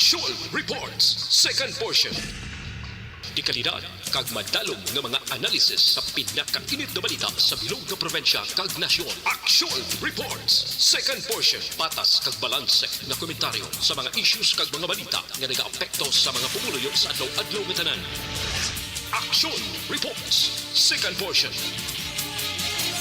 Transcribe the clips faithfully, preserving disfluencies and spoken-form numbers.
Aksyon Reports, second portion. Dekalidad kag madalom nga mga analisis sa pinakainit nga balita sa bilog nga probinsya kag nasyon. Aksyon Reports, second portion. Patas kag balanse nga komentaryo sa mga issues kag mga balita nga nagaapekto sa mga pumuluyo sa adlaw-adlaw nga tanan. Aksyon Reports, second portion.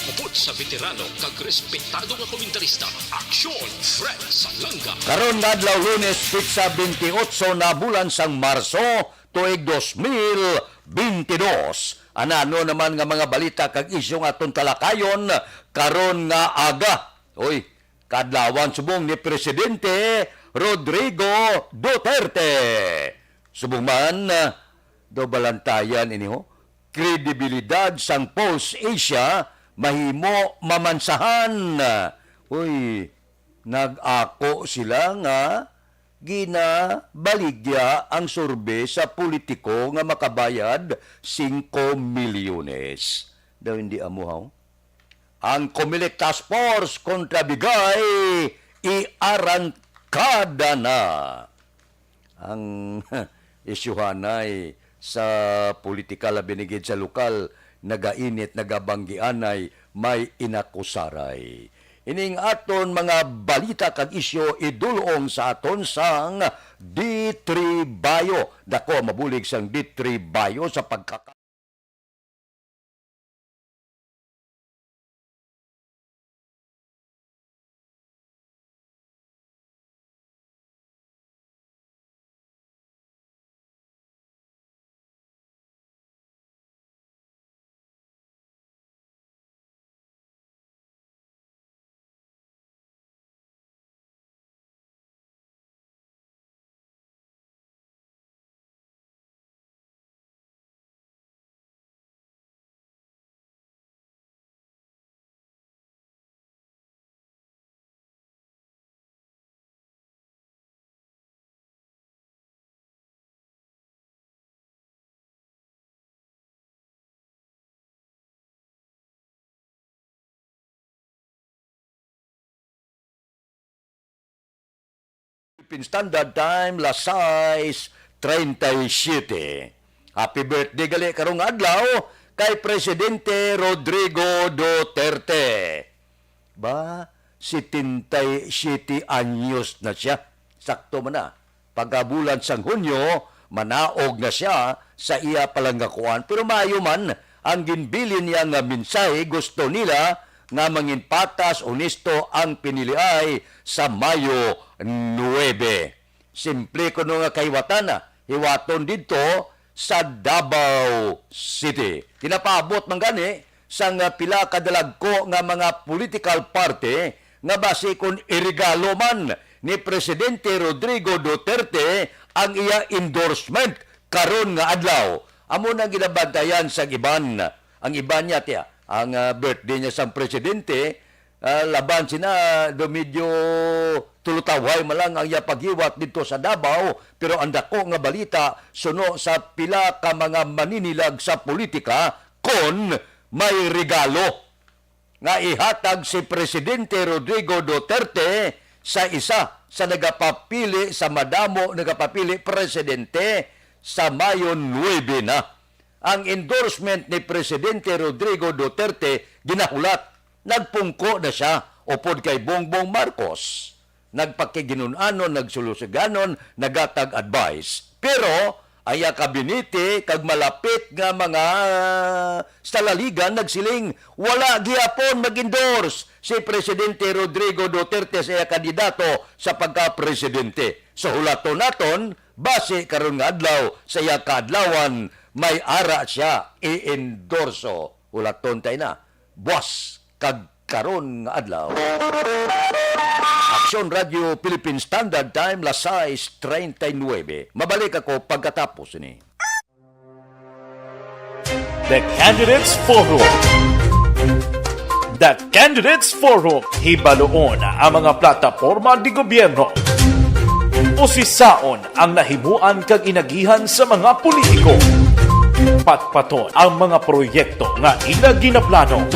Upod sa veterano kag respetado nga komentarista, Aksyon Fred Salanga. Karon nga adlaw, Lunes, petsa twenty-eight na bulan sang Marso, tuig dos mil bentidós. Anano naman nga mga balita kag isyu nga aton talakayon karon nga aga? Oy, kaadlawan subong ni Presidente Rodrigo Duterte. Subong man, ah, daw balantayan ini, ho, kredibilidad sang Pulse Asia mahimo mamansahan. Uy, nag-ako sila nga ginabaligya ang survey sa politiko nga makabayad singko milyones. Daw hindi amo, haw? Ang Comelec Task Force kontra Bigay iarangkada na. Ang isyuhanay sa politika, labi na gid sa lokal, nagainit, nagabanggianay, may inakusaray. Ining aton mga balita kag isyu idulong sa aton sang D three Bio. Dako ang mabulig sang D three Bio sa pagkaka- Philippine Standard Time, las sais treinta y siete. Happy birthday gali karong adlaw kay Presidente Rodrigo Duterte. Ba, setenta y siete anyos na siya. Sakto man na. Pagkabulan sang Hunyo, manaog na siya sa iya palanggakuan. Pero maayo man, ang ginbilin niya nga mensahe, gusto nila nga manginpatas, honesto ang piniliay sa Mayo nuebe. Simple kuno nga kahiwatan na, hiwaton didto sa Davao City. Ginapaabot man gani sang pila ka dalagko nga mga political party nga basi kon iregalo man ni Presidente Rodrigo Duterte ang iya endorsement karon nga adlaw. Amo nang ginabantayan sang iban. Ang iban niya, tiya, ang, ah, birthday niya sang presidente, ah, laban sina do medyo tulutawhay man lang ang iya paghiwat didto sa Davao, pero ang dako nga balita suno sa pila ka mga maninilag sa politika kon may regalo nga ihatag si Presidente Rodrigo Duterte sa isa sa nagapapili sa madamo nagapapili presidente sa Mayo nuebe na. Ang endorsement ni Presidente Rodrigo Duterte ginahulat, nagpungko na siya upod kay Bongbong Marcos. Nagpakiginun-anon, nagsulusuganon, nagatag advice. Pero ang iya kabinete kag malapit nga mga salaligan nagsiling, wala gihapon mag-endorse si Presidente Rodrigo Duterte sa iya kandidato sa pagka-presidente. So, hulaton naton, basi karon nga adlaw sa iya kaadlawan, may ara siya i-endorso. Hulaton tayo na. Buwas kag karon nga adlaw. Aksyon Radio Philippine Standard Time, las sais treinta y nuebe. Mabalik ako pagkatapos ni. The Candidates Forum. The Candidates Forum, hibaluon ang mga plataporma de gobyerno. Usisaon ang nahimuan kag inagihan sa mga politiko. Patpaton ang mga proyekto nga ila ginaplano.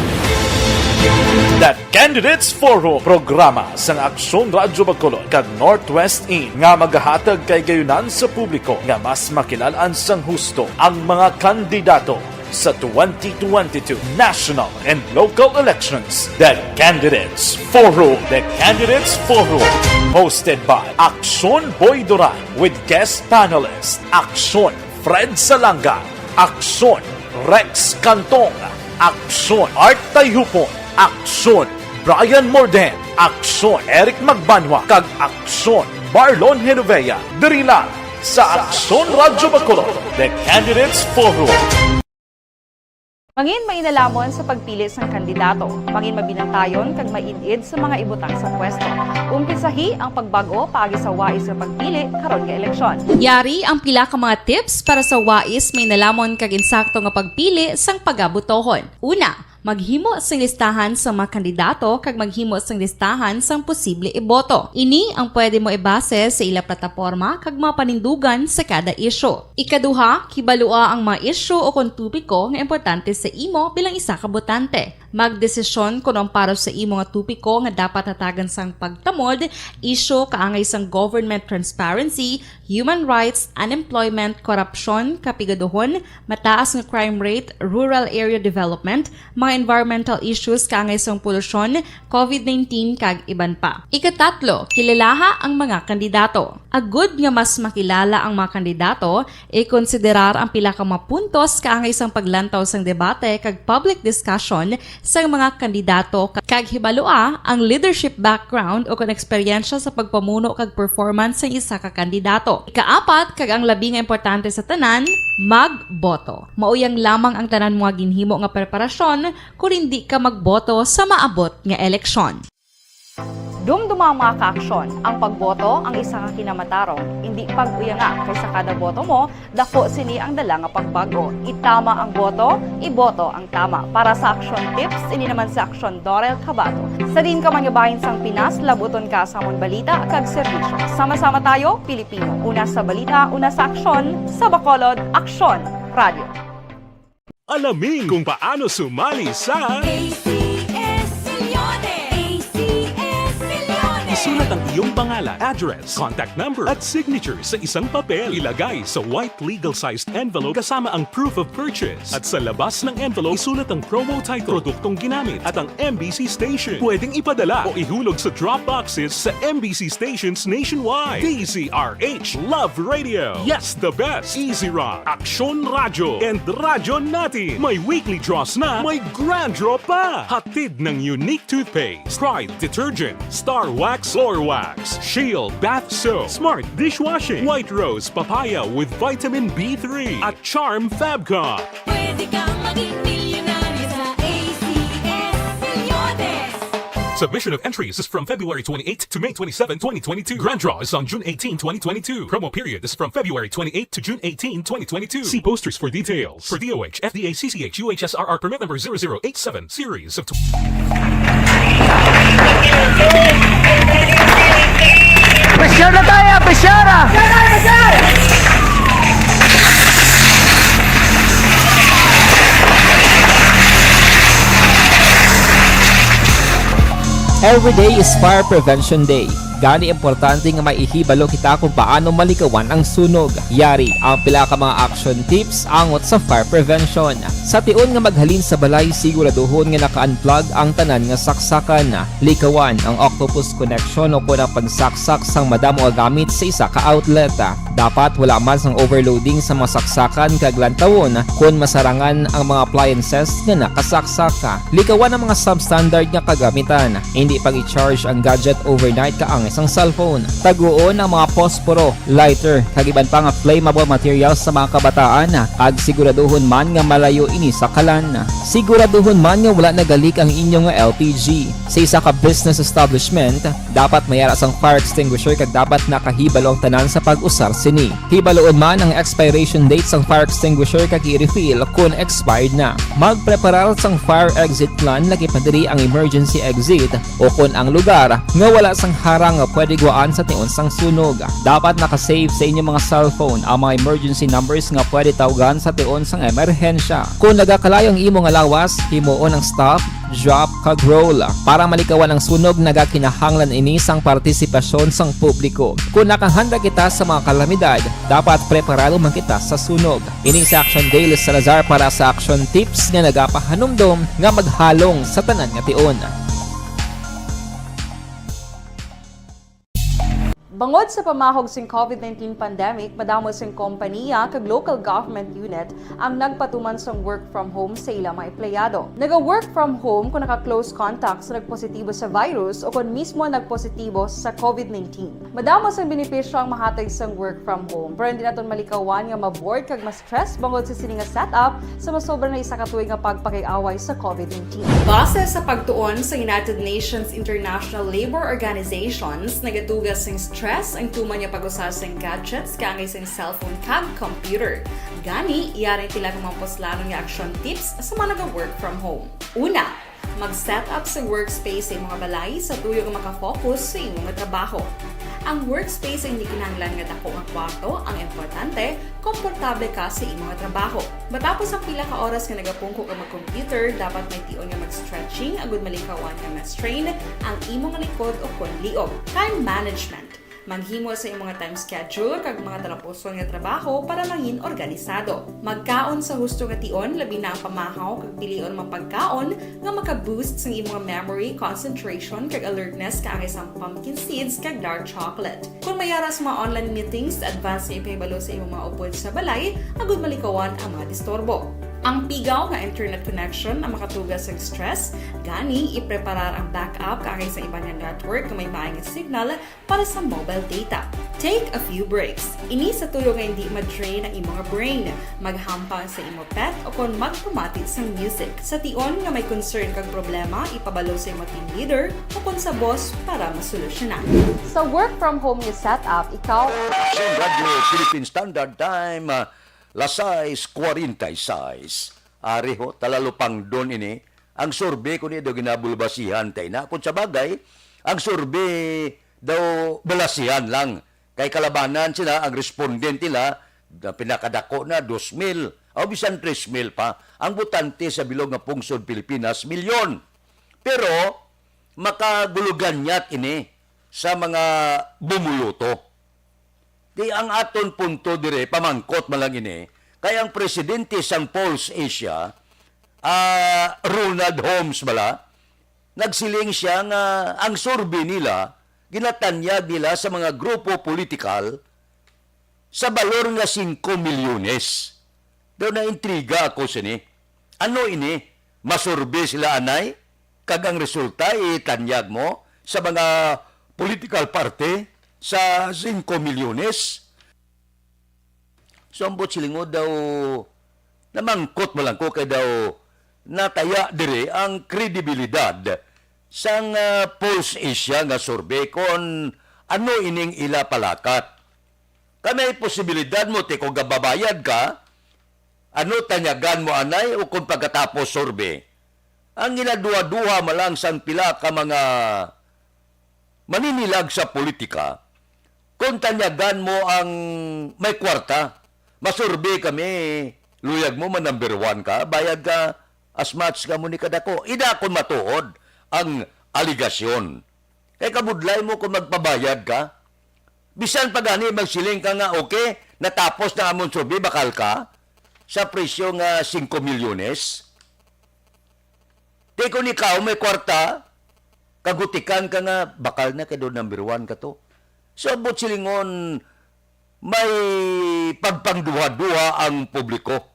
The Candidates Forum, programa sang Aksyon Radyo Bacolod kag Northwest In nga magahatag kahigayonan sa publiko nga mas makilal-an sang husto ang mga kandidato sa twenty twenty-two national and local elections. The Candidates Forum. The Candidates Forum, hosted by Aksyon Boy Duran with guest panelist Aksyon Fred Salanga, Aksyon Rex Cantong, Aksyon Art Tayhupon, Aksyon Brian Morden, Aksyon Eric Magbanwa, kag Aksyon Marlon Genovea. Diri lang sa Aksyon Radyo Bacolod, The Candidates Forum. Mangin mainalomon sa pagpili sang kandidato, mangin mabinantayon kag maid-id sa mga ibutang sa pwesto. Umpisahi ang pagbag-o paagi sa wais nga pagpili karon nga eleksyon. Yari ang pila ka mga tips para sa wais, mainalomon kag insakto nga pagpili sang pagabotohon. Una, maghimo sing listahan sang mga kandidato kag maghimo sing listahan sang posible iboto. Ini ang pwede mo ibase sa ila plataporma kag mga panindugan sa kada isyu. Ikaduha, hibalua ang mga isyu o kon topiko nga importante sa imo bilang isa ka botante. Magdesisyon kon ang para sa imo nga topiko nga dapat hatagan sang pagtamod, isyu kaangay sang government transparency, human rights, unemployment, korupsyon, kapigaduhon, mataas nga crime rate, rural area development, mga environmental issues kaangay sang polusyon, covid nineteen, kag iban pa. Ikatatlo, kilalaha ang mga kandidato. Agud nga mas makilala ang mga kandidato, ikonsiderar ang pila ka mga puntos kaangay sang paglantaw sang debate kag public discussion sang mga kandidato, kag hibalua ang leadership background o kon eksperyensya sa pagpamuno kag performance sang isa ka kandidato. Ikaapat, kag ang labi nga importante sa tanan, magboto. Mauyang lamang ang tanan mo nga ginhimo nga preparasyon kon indi ka magboto sa maabot nga eleksyon. Dumduma ang mga kaaksyon, ang pagboto ang isa ka kinamatarong, indi pag-uyanga, kay sa kada boto mo, dako sini ang dala nga pagbag-o. Itama ang boto, iboto ang tama. Para sa Aksyon Tips, ini naman si Aksyon Dorel Cabato. Sa diin ka man nga bahin sang Pinas, labuton ka sa amon balita kag serbisyo. Sama-sama tayo, Pilipino. Una sa balita, una sa aksyon, sa Bacolod, Aksyon Radio. Alamin kung paano sumali sa A C S Millones. A C S Millones. Isulat ang iyong pangalan, address, contact number, at signature sa isang papel. Ilagay sa white legal-sized envelope kasama ang proof of purchase. At sa labas ng envelope, isulat ang promo title, produktong ginamit, at ang M B C station. Pwedeng ipadala o ihulog sa drop boxes sa M B C stations nationwide. D Z R H, Love Radio. Yes, the best. Easy Rock, Aksyon Radyo, and Radyo Natin. May weekly draws na, may grand draw pa. Hatid ng Unique Toothpaste, Pride Detergent, Star Wax Floor Wax, Shield Bath Soap, Smart Dishwashing, White Rose Papaya with Vitamin B three, at Charm Fabcon. Pwede kang maging milyonaryo sa A C S Millones. Submission of entries is from February twenty-eighth to May twenty-seven, twenty twenty-two. Grand draw is on June eighteen, twenty twenty-two. Promo period is from February twenty-eighth to June eighteen, twenty twenty-two. See posters for details. For D O H, F D A, C C H, U H S R R permit number zero zero eight seven, series of tw- Pressure na tayo! Pressure na! Every day is Fire Prevention Day. Gani, importante nga may ihibalo kita kung paano malikawan ang sunog. Yari ang pila ka mga action tips angot sa fire prevention. Sa tion nga maghalin sa balay, siguraduhon nga naka-unplug ang tanan nga saksakan. Likawan ang octopus connection o kon ang pagsaksak sang madamo nga gamit sa isa ka outlet. Dapat wala man sang overloading sa mga saksakan kag lantawon kon masarangan ang mga appliances nga nakasaksak. Likawan ang mga substandard nga kagamitan. Indi pag-i-charge ang gadget overnight kaangay sang cellphone. Taguon ang mga posporo, lighter, kag iban pa nga flammable materials sa mga kabataan, kag siguraduhon man nga malayo ini sa kalan. Siguraduhon man nga wala nagalik ang inyo nga L P G. Sa isa ka business establishment, dapat may ara sang fire extinguisher kag dapat nakahibalo ang tanan sa pag-usar sini. Hibaluon man ang expiration date sang fire extinguisher kag i-refill kon expired na. Magpreparar sang fire exit plan, lagi pa diri ang emergency exit o kon ang lugar nga wala sang harang nga pwede gwaan sa tion sang sunog. Dapat naka-save sa inyo mga cellphone ang mga emergency numbers nga pwede tawgan sa tion sang emerhensya. Kon nagakalayo ang imo nga lawas, himuon ang stop, drop, kag roll. Para malikawan ang sunog, nagakinahanglan ini sang partisipasyon sang publiko. Kon nakahanda kita sa mga kalamidad, dapat preparado man kita sa sunog. Ini si Action Dale Salazar para sa Action Tips nga nagapahanumdom nga maghalong sa tanan nga tion. Bangod sa pamahog sing covid nineteen pandemic, madamo sing kompaniya kag local government unit ang nagpatuman sang work from home sa ila mga empleyado. Naga-work from home kon naka-close contact sa nagpositibo sa virus o kon mismo nagpositibo sa covid nineteen. Madamo sang benepisyo ang mahatag sang work from home, pero hindi naton malikawan nga ma-bored kag ma-stress bangod sa sini nga setup sa masobra na isa ka tuig nga pagpakig-away sa covid nineteen. Base sa pagtuon sa United Nations International Labour Organizations, nagatuga sing stress ang tuman nga pag-usa sing gadgets kaangay sing cellphone kag computer. Gani, yari ang pila ka mga puslanon nga action tips sa mga naga-work from home. Una, mag-set up sa workspace sa imong balay sa tuyo nga makafocus sa imong trabaho. Ang workspace ay hindi kinahanglan nga dako nga kwarto, ang importante, komportable ka sa imong trabaho. Matapos ang pila ka oras nga nagapungko ka mag-computer, dapat may tion nga mag-stretching agud malikawan nga ma-strain ang imong likod o kon liog. Time management. Maghimo sa imong time schedule kag mga talapuson nga trabaho para mangin organisado. Magkaon sa husto nga tion, labi na ang pamahaw kag pilion mga pagkaon nga maka-boost sang imong memory, concentration, kag alertness kaangay sang pumpkin seeds kag dark chocolate. Kon may ara sa mga online meetings, advance nga ipahibalo sa imong mga upod sa balay agud malikawan ang mga disturbo. Ang pigaw nga internet connection ang makatuga sa stress, gani ipreparar ang backup kaangay sa iban nga network nga may maayong signal para sa mobile data. Take a few breaks. Ini sa tuyo nga hindi ma-drain ang imong brain. Maghampang sa imo pet o kon magpamati sang music. Sa tion nga may concern kag problema, ipabalo sa imo team leader o kon sa boss para masolusyonan. Sa work from home nga setup, ikaw Action Radio Philippine Standard Time, ah, las sais cuarenta y seis. Ari ho, talalupangdon ini. Ang survey ko ni daw ginabulbasihan tay na. Kung sa bagay, ang survey daw balasihan lang. Kay kalabanan sila, ang respondent nila, na pinakadako na, dos mil, o bisan tres mil pa, ang botante sa bilog nga pungsod Pilipinas, milyon. Pero, makaguluganyat ini sa mga bumuloto. Di ang aton punto dire, pamangkot man lang ini, kay ang presidente sang Pulse Asia, ah, Ronald Holmes bala, nagsiling siya nga ang survey nila, ginatanyag nila sa mga grupo politikal sa balor nga singko milyones. Daw naintriga ako sini. Ano ini? Masurvey sila anay? Kag ang resulta itanyag mo sa mga political party sa singko milyones? So, ang butsilingod daw, namangkot mo lang ko kay daw nataya diri ang kredibilidad sang, ah, Pulse Asia nga survey kon ano ining ila palakat. Kay may posibilidad mo, ti, kung gababayad ka, ano tanyagan mo anay o kung pagkatapos survey? Ang ginaduha-duha man lang sang pila ka mga maninilag sa politika, kung tanyagan mo ang may kwarta, masurvey kami, luyag mo man number one ka, bayad ka as much ka mo ni kadako. Ida kon matuod ang aligasyon. Kay kabudlay mo kung magpabayad ka. Bisan pa gani magsiling ka nga, "Okay, natapos na amon survey, bakal ka sa presyo nga singko milyones." Ti kon ikaw may kwarta, kagutikan ka nga, "Bakal na kay do number one ka to." So, buot silingon, may pagpangduha-duha ang publiko.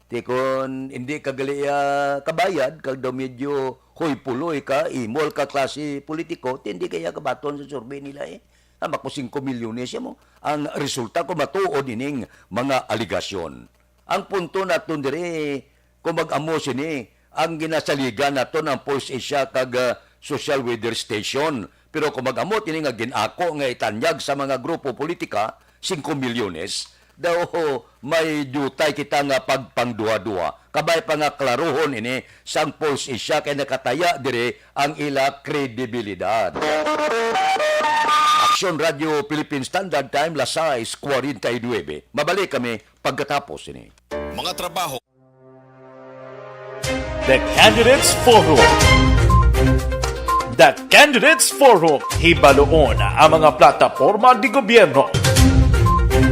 Ti kon hindi ka gali, ah, kabayad, kag daw medyo hoy-puloy ka, imol ka klase politiko, ti hindi kaya kabaton sa survey nila, eh. Hamak mo singko milyones siya mo. Ang resulta ko matuod ining mga aligasyon. Ang punto naton diri, kung mag-amo sini, ang ginasaligan naton ang Pulse Asia kag, ah, Social Weather Station. Pero kung mag-amo ini nga gin-ako nga itanyag sa mga grupo politika, singko milyones, daw may diutay kita nga pagpangduha-duha. Kabay pa nga klaruhon ini sang Pulse Asia kay nakataya diri ang ila kredibilidad. Action Radio Philippine Standard Time, las sais cuarenta y nueve. Mabalik kami pagkatapos ini. Mga trabaho. The Candidates Forum. The Candidates Forum, hibaluon ang mga plataporma de gobyerno.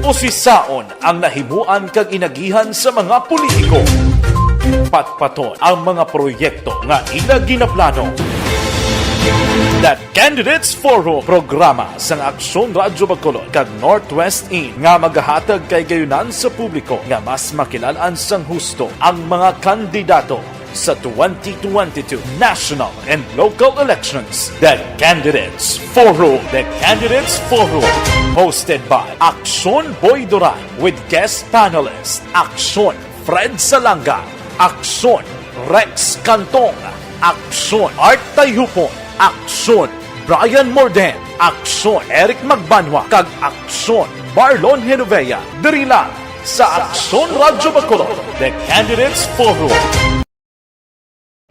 Usisaon ang nahimuan kag inagihan sa mga politiko. Patpaton ang mga proyekto nga ila ginaplano. The Candidates Forum, programa sang Aksyon Radyo Bacolod kag Northwest In nga magahatag kay gayunan sa publiko nga mas makilalan sang husto ang mga kandidato sa twenty twenty-two national and local elections. The Candidates Forum. The Candidates Forum, hosted by Aksyon Boy Duran with guest panelist Aksyon Fred Salanga, Aksyon Rex Cantong, Aksyon Art Tayhupon, Aksyon Brian Morden, Aksyon Eric Magbanwa, kag Aksyon Marlon Genovea. Diri lang sa Aksyon Radyo Bacolod, The Candidates Forum.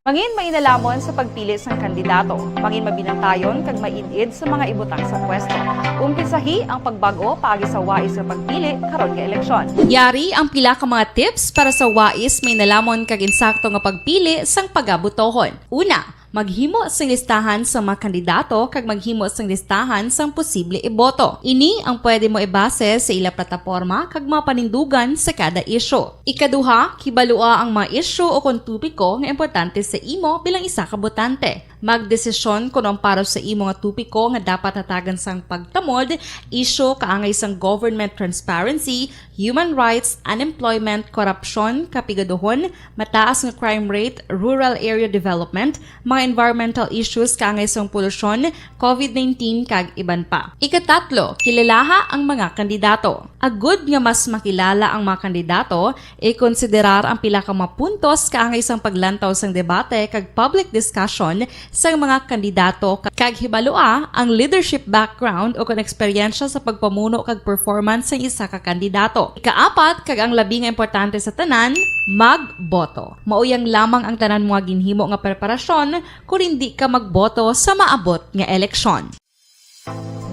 Mangin mainalamon sa pagpili sang kandidato. Mangin mabinantayon kag maid-id sa mga ibutang sa pwesto. Umpisahi ang pagbag-o paagi sa wais nga pagpili karon nga eleksyon. Yari ang pila ka mga tips para sa wais, mainalamon kag insakto nga pagpili sang pagabotohon. Una, maghimo sing listahan sa mga kandidato kag maghimo sing listahan sang posible iboto. Ini ang pwede mo ibase sa ila plataporma kag mga panindugan sa kada isyu. Ikaduha, kibalua ang mga isyu o kon topiko nga importante sa imo bilang isa ka botante. Magdesisyon kon ang para sa imo nga topiko nga dapat hatagan sang pagtamod, isyu kaangay sang government transparency, human rights, unemployment, korupsyon, kapigaduhon, mataas nga crime rate, rural area development, mga environmental issues kaangay sang polusyon, covid nineteen, kag iban pa. Ikatatlo, kilalaha ang mga kandidato. Agud nga mas makilala ang mga kandidato, ikonsiderar ang pila ka mga puntos kaangay sang paglantaw sang debate kag public discussion sang mga kandidato, kag hibalua ang leadership background o kon eksperyensya sa pagpamuno kag performance sang isa ka kandidato. Ikaapat, kag ang labi nga importante sa tanan, magboto. Mauyang lamang ang tanan mo nga ginhimo nga preparasyon kon indi ka magboto sa maabot nga eleksyon.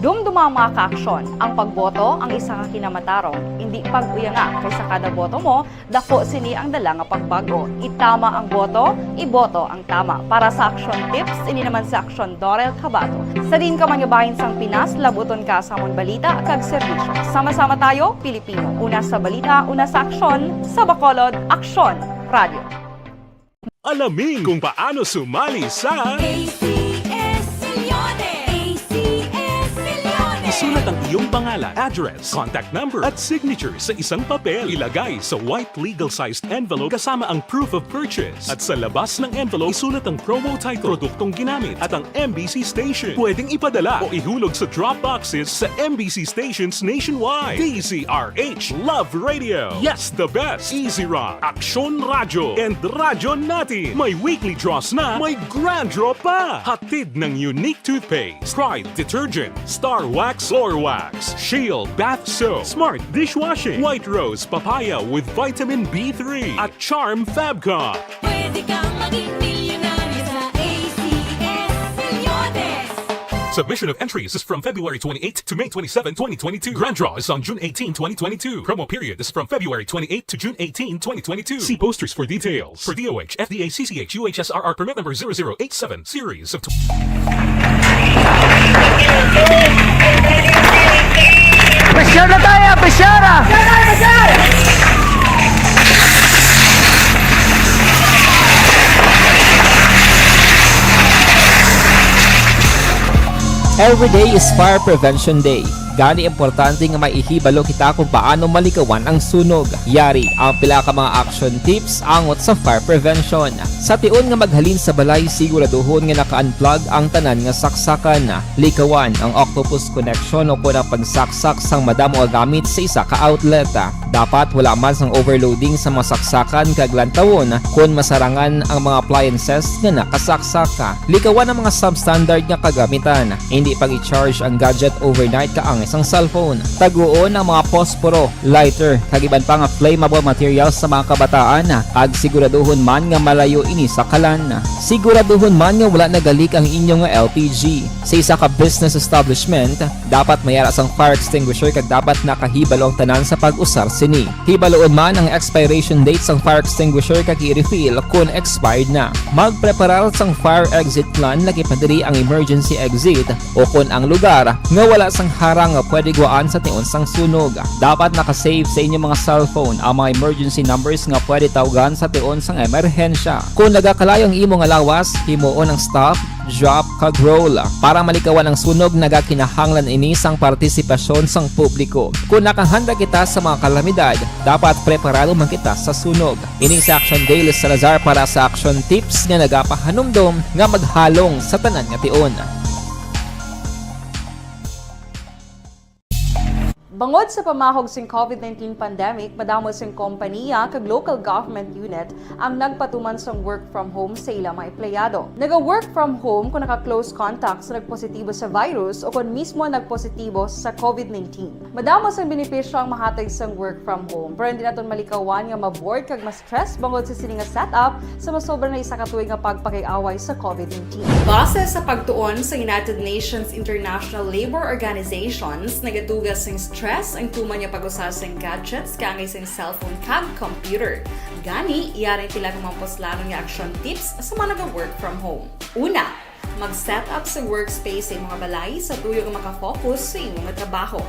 Dumduma ang mga kaaksyon, ang pagboto ang isa ka kinamatarong. Indi pag-uyanga, kay sa kada boto mo, dako sini ang dala nga pagbag-o. Itama ang boto, iboto ang tama. Para sa Aksyon Tips, ini naman si Aksyon Dorel Cabato. Sa diin ka man nga bahin sang Pinas, labuton ka sa amon balita kag serbisyo. Sama-sama tayo, Pilipino. Una sa balita, una sa aksyon, sa Bacolod, Aksyon Radio. Alamin kung paano sumali sa A C S Millones. A C S Millones. Isulat ang iyong pangalan, address, contact number, at signature sa isang papel. Ilagay sa white legal-sized envelope kasama ang proof of purchase. At sa labas ng envelope, isulat ang promo title, produktong ginamit, at ang M B C station. Pwedeng ipadala o ihulog sa drop boxes sa M B C stations nationwide. D Z R H, Love Radio. Yes, the best. Easy Rock, Aksyon Radyo, and Radyo Natin. May weekly draws na, may grand draw pa. Hatid ng Unique Toothpaste, Pride Detergent, Star Wax Floor Wax, Shield Bath Soap, Smart Dishwashing, White Rose Papaya with Vitamin B three, at Charm Fabcon. Pwede kang maging milyonaryo sa A C S Millones. Submission of entries is from February twenty-eighth to May twenty-seven, twenty twenty-two. Grand draw is on June eighteen, twenty twenty-two. Promo period is from February twenty-eighth to June eighteen, twenty twenty-two. See posters for details. For D O H, F D A, C C H, U H S R R permit number zero zero eight seven, series of tw- Pressure na tayo! Pressure na! Every day is Fire Prevention Day. Gani, importante nga maihibalo kita kung paano malikawan ang sunog. Yari ang pila ka mga action tips angot sa fire prevention. Sa tion nga maghalin sa balay, siguraduhon nga naka-unplug ang tanan nga saksakan. Likawan ang octopus connection o kon ang pagsaksak sang madamo nga gamit sa isa ka outlet. Dapat wala man sang overloading sa mga saksakan kag lantawon kon masarangan ang mga appliances nga nakasaksak. Likawan ang mga substandard nga kagamitan. Hindi pag-i-charge ang gadget overnight kaang Isang cellphone. Taguon ang mga posporo, lighter, kag iban pa nga flammable materials sa mga kabataan, kag siguraduhon man nga malayo ini sa kalan. Siguraduhon man nga wala nagalik ang inyo nga L P G. Sa isa ka business establishment, dapat may ara sang fire extinguisher kag dapat nakahibalo ang tanan sa pag-usar sini. Hibaluon man ang expiration date sang fire extinguisher kag i-refill kon expired na. Magpreparar sang fire exit plan, labi pa diri ang emergency exit, o kon ang lugar nga wala sang harang nga pwede guwaan sa tion sang sunog. Dapat naka-save sa inyo mga cellphone ang mga emergency numbers nga pwede tawgan sa tion sang emerhensya. Kon nagakalayo ang imo nga lawas, himuon ang stop, drop, kag roll. Para malikawan ang sunog, nagakinahanglan ini sang partisipasyon sang publiko. Kon nakahanda kita sa mga kalamidad, dapat preparado man kita sa sunog. Ini si Action Dale Salazar para sa Action Tips nga nagapahanumdom nga maghalong sa tanan nga tion. Bangod sa pamahog sing COVID nineteen pandemic, madamo sing kompaniya kag local government unit ang nagpatuman sang work from home sa ila mga empleyado. Naga-work from home kung naka-close contact sa nagpositibo sa virus o kon mismo nagpositibo sa COVID nineteen. Madamo sang benepisyo ang mahatag sang work from home, pero hindi naton malikawan nga ma-bored kag ma-stress bangod sa sini nga setup sa masobra na isa ka tuig nga pagpakig-away sa COVID nineteen. Base sa pagtuon sa United Nations International Labour Organizations, nagatuga sing stress ang tuman nga pag-usa sing gadgets kaangay sing cellphone kag computer. Gani, yari pila ka mga puslanon nga action tips sa mga naga-work from home. Una, mag-set up sa workspace sa imong balay sa tuyo nga makafocus sa imo nga trabaho.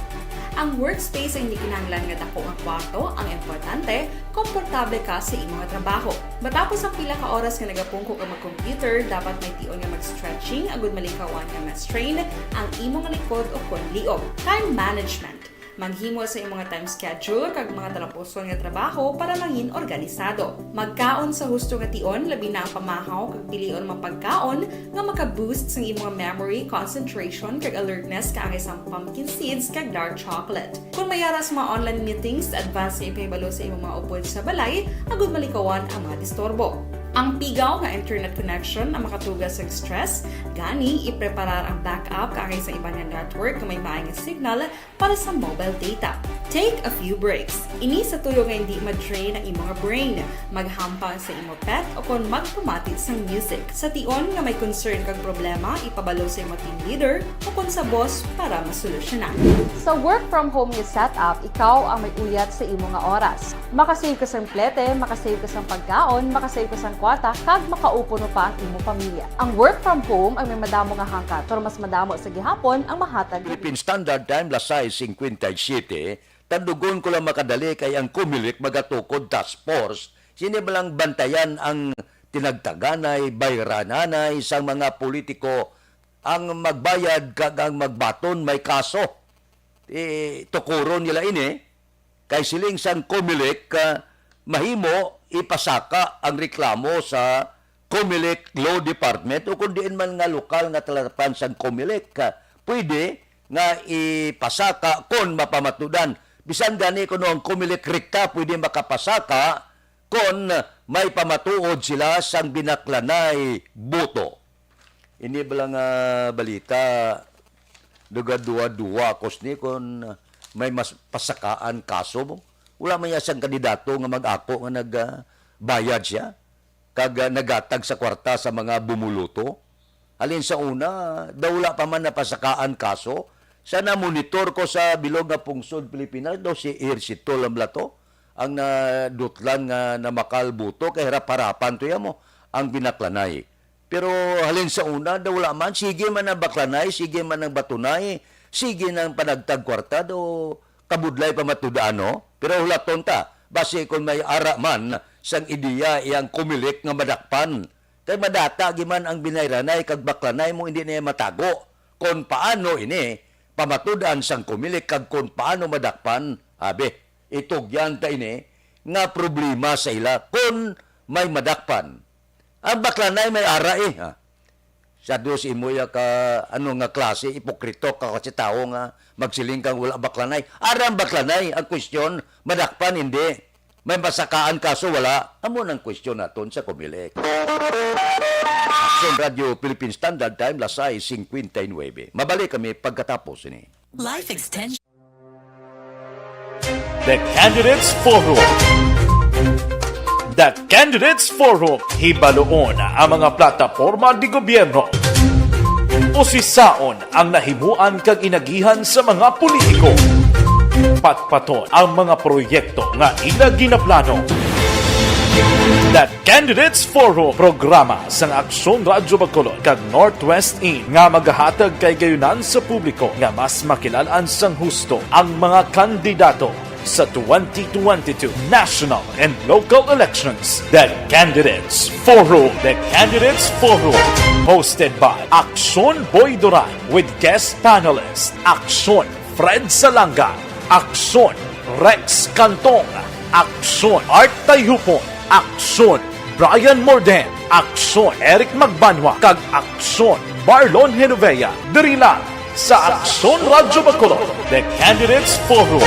Ang workspace ay hindi kinahanglan nga dako nga kwarto, ang importante, komportable ka sa imo nga trabaho. Matapos ang pila ka oras nga nagapungko ka mag-computer, dapat may tion nga mag-stretching agud malikawan nga ma-strain ang imo nga likod o kon liog. Time management. Maghimo sa imong nga time schedule kag mga talapuson nga trabaho para mangin organisado. Magkaon sa husto nga tion, labi na ang pamahaw kag pilion mga pagkaon nga maka-boost sang imong memory, concentration, kag alertness kaangay sang pumpkin seeds kag dark chocolate. Kon may ara sa mga online meetings, advance nga ipahibalo sa imong mga upod sa balay agud malikawan ang mga disturbo. Ang pigaw nga internet connection ang makatuga sa stress, gani ipreparar ang backup kaangay sa iban nga network nga may maay nga signal para sa mobile data. Take a few breaks. Ini sa tuyo nga hindi ma-drain ang imo nga brain. Maghampang sa imo pet o kon magpamati sang music. Sa tion nga may concern kag problema, ipabalo sa imo team leader o kon sa boss para masolusyonan. Sa work from home nga setup, ikaw ang may uyat sa imo nga oras. Makasave ka sang plete, makasave ka sang pagkaon, makasave ka sang kwarta, kag makaupod pa ang imo pamilya. Ang work from home ang may madamo nga hangkat, pero mas madamo sa gihapon ang mahatag. Philippine Standard Time, las sais cincuenta y siete, tandugon ko lang makadali kay ang Comelec magatukod task force. Sini ba lang bantayan ang tinagtaganay, bayrananay sang mga politiko, ang magbayad kag ang magbaton may kaso. Eh, tukuron nila ini. Kay siling sang Comelec, ah, mahimo ipasaka ang reklamo sa Comelec Law Department o kung diin man nga lokal nga talatapan sang Comelec, ah, pwede nga ipasaka kon mapamatudan. Bisan gani kuno ang Comelec rekta pwede makapasaka kon may pamatuod sila sang binaklanay boto. Ini bala nga balita, duga-duwa-duwa ako sini kon may mas pasakaan kaso mo. Wala man niya sang kandidato nga mag-ako nga nag, ah, bayad siya kag, ah, nagatag sa kwarta sa mga bumuloto. Halin sa una, daw wala pa man napasakaan kaso. Sa namonitor ko sa bilog nga pungsod Pilipinas, daw si Ejercito lang bala to ang nadutlan nga namakal boto kay harap-harapan to ya mo ang binaklanay. Pero halin sa una, daw wala man. Sige man ang baklanay, sige man ang batunay, sige nang panagtag kwarta, daw kabudlay pa matud-an, no? Pero hulaton ta, basi kung may ara man sang ideya iyang Comelec nga madakpan. Kay madata gi man ang binayranay kag baklanay mo hindi niya matago. Kon paano ini, pamatud-an sang Comelec kag kon paano madakpan, abi, itugyan ta ini nga problema sa ila kon may madakpan. Ang baklanay may ara, eh, ha? Sa dos imo ya ka, ano nga klase, ipokrito ka kasi tawo nga magsiling kang wala baklanay. Ara ang baklanay, ang kwestiyon, madakpan, hindi. May masakaan kaso, wala. Amo nang kwestiyon naton sa Comelec. Action Radio Philippine Standard Time, las sais cincuenta y nueve. Mabalik kami pagkatapos ini. Life extension. The Candidates Forum. The Candidates Forum. Hibaluon ang mga plataporma de gobyerno. Usisaon ang nahimuan kag inagihan sa mga politiko. Patpaton ang mga proyekto nga ila ginaplano. The Candidates Forum, programa sang Aksyon Radyo Bacolod kag Northwest In nga magahatag kay gayunan sa publiko nga mas makilalan sang husto ang mga kandidato sa twenty twenty-two national and local elections. The Candidates Forum. The Candidates Forum, hosted by Aksyon Boy Duran with guest panelist Aksyon Fred Salanga, Aksyon Rex Cantong, Aksyon Art Tayhupon, Aksyon Brian Morden, Aksyon Eric Magbanwa, kag Aksyon Marlon Genovea, diri lang sa Aksyon Radyo Bacolod, The Candidates Forum.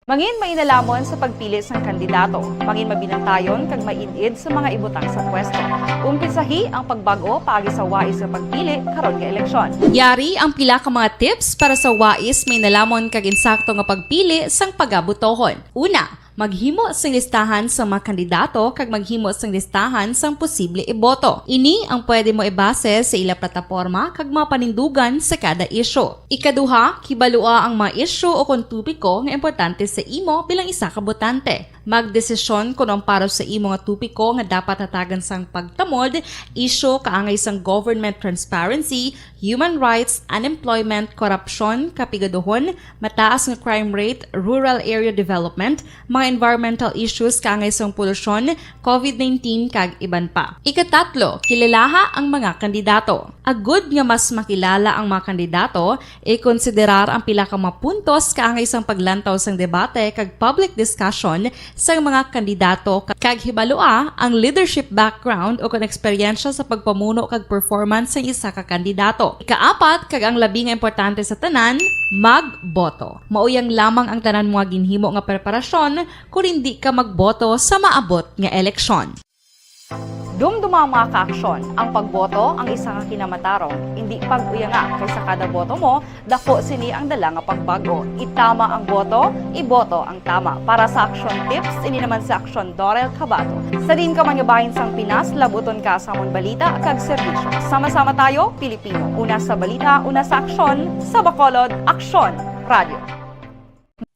Mangin mainalamon sa pagpili sang kandidato, mangin mabinantayon kag maid-id sa mga ibutang sa pwesto. Umpisahi ang pagbag-o paagi sa wais nga pagpili karon nga eleksyon. Yari ang pila ka mga tips para sa wais mainalamon kag insakto nga pagpili sang pagabotohon. Una, maghimo sing listahan sang mga kandidato kag maghimo sing listahan sang posible iboto. Ini ang pwede mo ibase sa ila plataporma kag mga panindugan sa kada isyu. Ikaduha, kibalua ang mga isyu o kon topiko nga importante sa imo bilang isa ka botante. Magdesisyon kon ang para sa imo nga topiko nga dapat hatagan sang pagtamod, isyu kaangay sang government transparency, human rights, unemployment, korupsyon, kapigaduhon, mataas nga crime rate, rural area development, mga environmental issues kaangay sang polusyon, covid nineteen, kag iban pa. Ikatatlo, kilalaha ang mga kandidato. Agud nga mas makilala ang mga kandidato, ikonsiderar ang pila ka mga puntos kaangay sang paglantaw sang debate kag public discussion sang mga kandidato ka-, kag hibalua ang leadership background o kon eksperyensya sa pagpamuno kag performance sang isa ka kandidato. Ikaapat, kag ang labi nga importante sa tanan, magboto. Mauyang lamang ang tanan mo nga ginhimo nga preparasyon kon indi ka magboto sa maabot nga eleksyon. Dumduma, mga ka-aksyon, ang pagboto ang isa ka kinamatarong. Indi pag-uyanga, kay sa kada boto mo, daku sini ang dala nga pagbag-o. Itama ang boto, iboto ang tama. Para sa Aksyon Tips, ini naman si Aksyon Dorel Cabato. Sa diin ka man nga bahin sang Pinas, labuton ka sa amon balita kag serbisyo. Sama-sama tayo, Pilipino. Una sa balita, una sa aksyon, sa Bacolod, Aksyon Radio.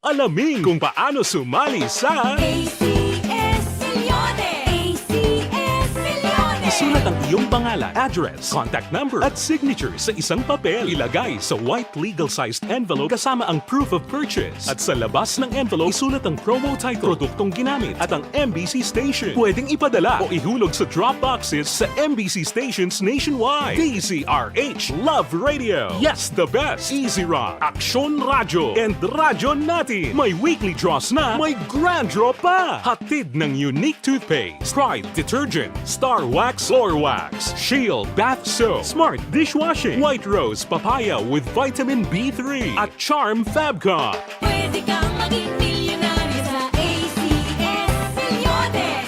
Alamin kung paano sumali sa A C S Millones. A C S Millones. Isulat ang iyong pangalan, address, contact number, at signature sa isang papel. Ilagay sa white legal-sized envelope kasama ang proof of purchase. At sa labas ng envelope, isulat ang promo title, produktong ginamit, at ang M B C station. Pwedeng ipadala o ihulog sa drop boxes sa M B C stations nationwide. D Z R H, Love Radio. Yes, the best. Easy Rock, Aksyon Radyo, and Radyo Natin. May weekly draws na, may grand draw pa. Hatid ng Unique Toothpaste, Pride Detergent, Star Wax Floor Wax, Shield Bath Soap, Smart Dishwashing, White Rose Papaya with Vitamin B three, at Charm Fabcon. Pwede kang maging milyonaryo sa A C S Millones.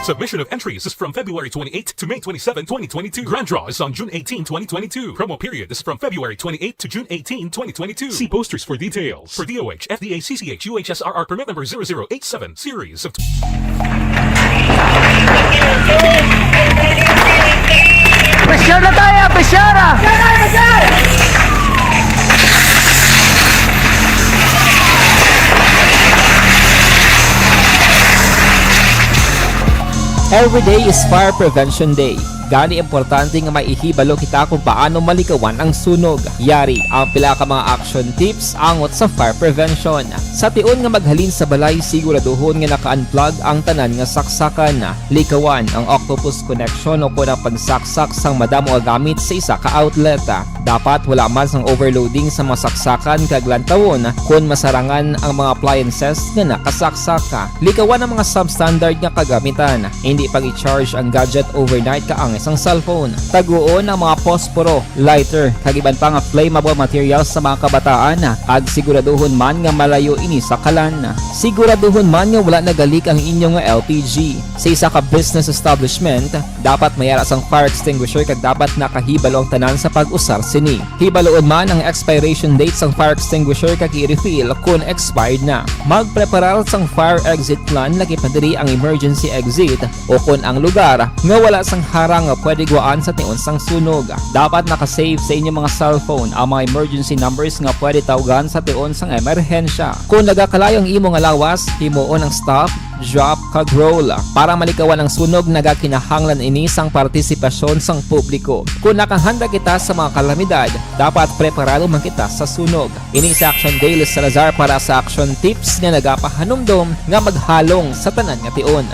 Submission of entries is from February twenty-eighth to May twenty-seven, twenty twenty-two. Grand draw is on June eighteen, twenty twenty-two. Promo period is from February twenty-eighth to June eighteen, twenty twenty-two. See posters for details. For D O H, F D A, C C H, U H S R R permit number zero zero eight seven, series of Pressure na tayo! Pressure na! Every day is Fire Prevention Day. Gani, importante nga may ihibalo kita kung paano malikawan ang sunog. Yari ang pila ka mga action tips angot sa fire prevention. Sa tion nga maghalin sa balay, siguraduhon nga naka-unplug ang tanan nga saksakan. Likawan ang octopus connection o kon ang pagsaksak sang madamo nga gamit sa isa ka outlet. Dapat wala man sang overloading sa mga saksakan kag lantawon kon masarangan ang mga appliances nga nakasaksak. Likawan ang mga substandard nga kagamitan. Hindi pag-i-charge ang gadget overnight kaang sang cellphone. Taguon ang mga posporo, lighter, kag iban pa nga flammable materials sa mga kabataan, kag siguraduhon man nga malayo ini sa kalan. Siguraduhon man nga wala nagalik ang inyo nga L P G. Sa isa ka business establishment, dapat may ara sang fire extinguisher kag dapat nakahibalo ang tanan sa pag-usar sini. Hibaluon man ang expiration date sang fire extinguisher kag i-refill kon expired na. Magpreparar sang fire exit plan, laki pa diri ang emergency exit, o kon ang lugar nga wala sang harang nga pwede gwaan sa tion sang sunog. Dapat naka-save sa inyo mga cellphone ang mga emergency numbers nga pwede tawgan sa tion sang emerhensya. Kon nagakalayo ang imo nga lawas, himuon ang stop, drop, kag roll. Para malikawan ang sunog, nagakinahanglan ini sang partisipasyon sang publiko. Kon nakahanda kita sa mga kalamidad, dapat preparado man kita sa sunog. Ini si Action Daily Salazar para sa Action Tips nga nagapahanumdom nga maghalong sa tanan nga tion.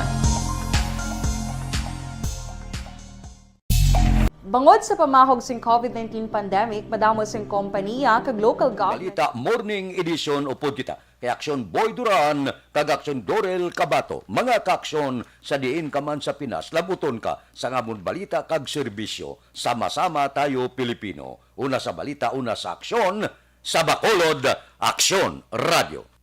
Bangod sa pamahog sing covid nineteen pandemic, madamo sing kompanya kag local government. Balita Morning Edition, upod kita kay Action Boy Duran kag Action Dorel Cabato. Mga ka-aksyon, sa diin ka man sa Pinas, labuton ka sang amon balita kag serbisyo. Sama-sama tayo, Pilipino. Una sa balita, una sa aksyon, sa Bacolod, Aksyon Radio.